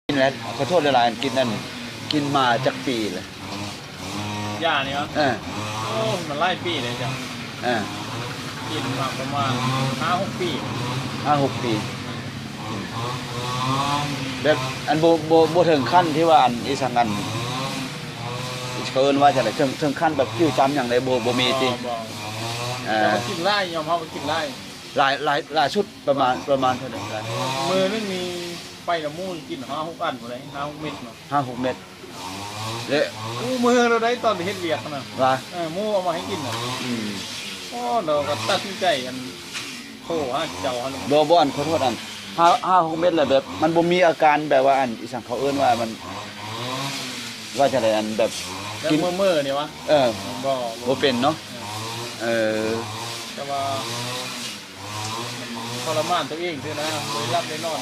ກິນແລ້ວ ຂໍໂທດຫຼາຍໆ ກິນນັ້ນ ກິນມາຈັກປີແລ້ວ? ຢານີ້ຫວາ? ເອີ ໂອ້ ມັນຫຼາຍປີແລ້ວຈ້ະ. ເອີ ກິນມາປະມານຫ້າຫົກປີ ຫ້າຫົກປີ. ແບບອັນ ບໍ່ ບໍ່ ບໍ່ເຖິງຂັ້ນທີ່ວ່າອັນ ອີ່ສັງອັນ ເຂົາເອີ້ນວ່າຈັ່ງໃດ ເຖິງ ເຖິງຂັ້ນແບບຜິວຈຳຫຍັງໃດ ບໍ່ ບໍ່ມີຕິ? ບໍ່ ບໍ່ ເອີ ແຕ່ວ່າກິນຫຼາຍ ຍອມຮັບວ່າກິນຫຼາຍ. ຫຼາຍ ຫຼາຍ ຫຼາຍສຸດປະມານ ປະມານເທົ່າໃດ? ມື້ໜຶ່ງນີ້ໄປນຳໝູ່ກິນຫ້າຫົກອັນພຸ້ນໃດ ຫ້າຫົກເມັດເນາະ ຫ້າຫົກເມັດ. ແລະ ຄູ່ມື້ເລີຍໃດ ຕອນໄປເຮັດວຽກຫັ້ນນະ ວ່າ ເອີ ໝູ່ເອົາມາໃຫ້ກິນນະ. ອືມ ໂອ້ ເຮົາກໍຕັດສິນໃຈ ອັນ ໂທຫາເຈົ້າຫັ້ນ. ບໍ່ ບໍ່ ອັນ ຂໍໂທດ ອັນ ຫ້າ ຫ້າຫົກເມັດແລ້ວ ແບບມັນບໍ່ມີອາການແບບວ່າ ອັນ ອີ່ສັງເຂົາເອີ້ນວ່າ ມັນ ວ່າຈັ່ງໃດ ອັນ ແບບ ແບບ ກິນ ເມີ່ໆ ນີ້ຫວາ? ເອີ ບໍ່ ບໍ່ເປັນເນາະ. ເອີ ເອີ ແຕ່ວ່າ ມັນທໍລະມານຕົວເອງຊື່ນະ ບໍ່ໄດ້ຫຼັບໄດ້ນອນ.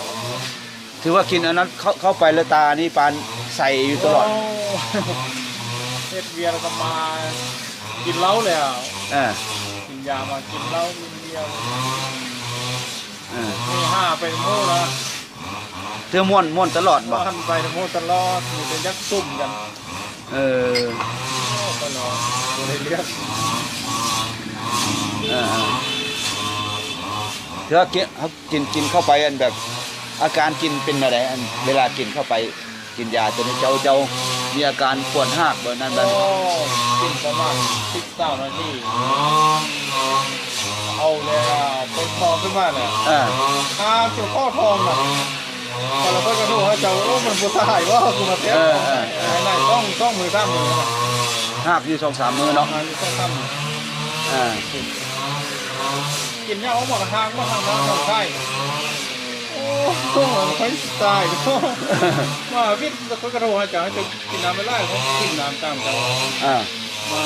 ຖືວ່າກິນອັນນັ້ນເຂົ້າ ເຂົ້າໄປແລ້ວ ຕານີ້ປານໃສຢູ່ຕະຫຼອດ. ໂອ້ ເຮັດວຽກແລ້ວກໍມາກິນເຫຼົ້າແລ້ວ. ເອີ ກິນຢາມາກິນເຫຼົ້າກິນເບຍ. ເອີ ມີຫາໄປໝູ່ລະ ຖືວ່າມ່ວນ ມ່ວນຕະຫຼອດບໍ່? ວ່າຫັ້ນໄປນຳໝູ່ຕະຫຼອດ ມີແຕ່ຢາກສຸມກັນ. ເອີ ໂອ້ ຕະຫຼອດ ບໍ່ໄດ້ເລື່ອງ. ເອີ ເອີ ຖືວ່າກິນ ເຮົາກິນ ກິນເຂົ້າໄປ ອັນ ແບບ ອາການກິນເປັນແນວໃດ? ອັນ ເວລາກິນເຂົ້າໄປ ກິນຢາຕົວນີ້ ເຈົ້າ ເຈົ້າມີອາການປວດຮາກ ແບບນັ້ນ ແບບ ໂອ້ ກິນປະມານສິບ ຊາວນາທີ ເອົາແລ້ວເປີດຄໍຂຶ້ນມາແລ້ວ. ເອີ ຫາກຈົນຄໍທອງນະ. ແລ້ວເພິ່ນກໍໂທຫາເຈົ້າ ໂອ້ ມັນບໍ່ຕາຍບໍ່ ຄືມາແຊບ. ເອີ ເອີ ເອີ ໃຫ້ໄດ້ສອງ ສອງມື້ສາມມື້ນະ ຫາກຢູ່ສອງສາມມື້ເນາະ ຫາກຢູ່ສອງສາມມື້. ເອີ ກິນ ກິນຢາອອກມາກໍຫາກ ມາຫາກ ຫາກໄຂ້. ໂອ້ ໂຫ ຂ້ອຍຊິຕາຍເນາະ ມາວິດ ແລ້ວຂ້ອຍກໍໂທຫາເຈົ້າ ໃຫ້ເຈົ້າກິນນ້ຳຫຼາຍໆ ຂ້ອຍກິນນ້ຳຕາມເຈົ້າ. ອ່າ ມາ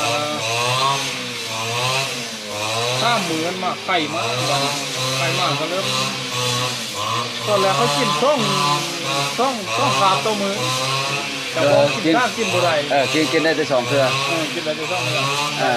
ສາມມື້ມາໄຂ້ມາ ໄຂ້ມາກໍເລີ່ມ ຕອນແລກຂ້ອຍກິນສອງ ສອງ ສອງຄາບຕໍ່ມື້ ແຕ່ ເອີ ພໍກິນ ກິນ ຊາກ ກິນບໍ່ໄດ້. ເອີ ກິນ ກິນໄດ້ແຕ່ສອງເທື່ອ. ເອີ ກິນໄດ້ແຕ່ສອງເທື່ອ. ອ່າ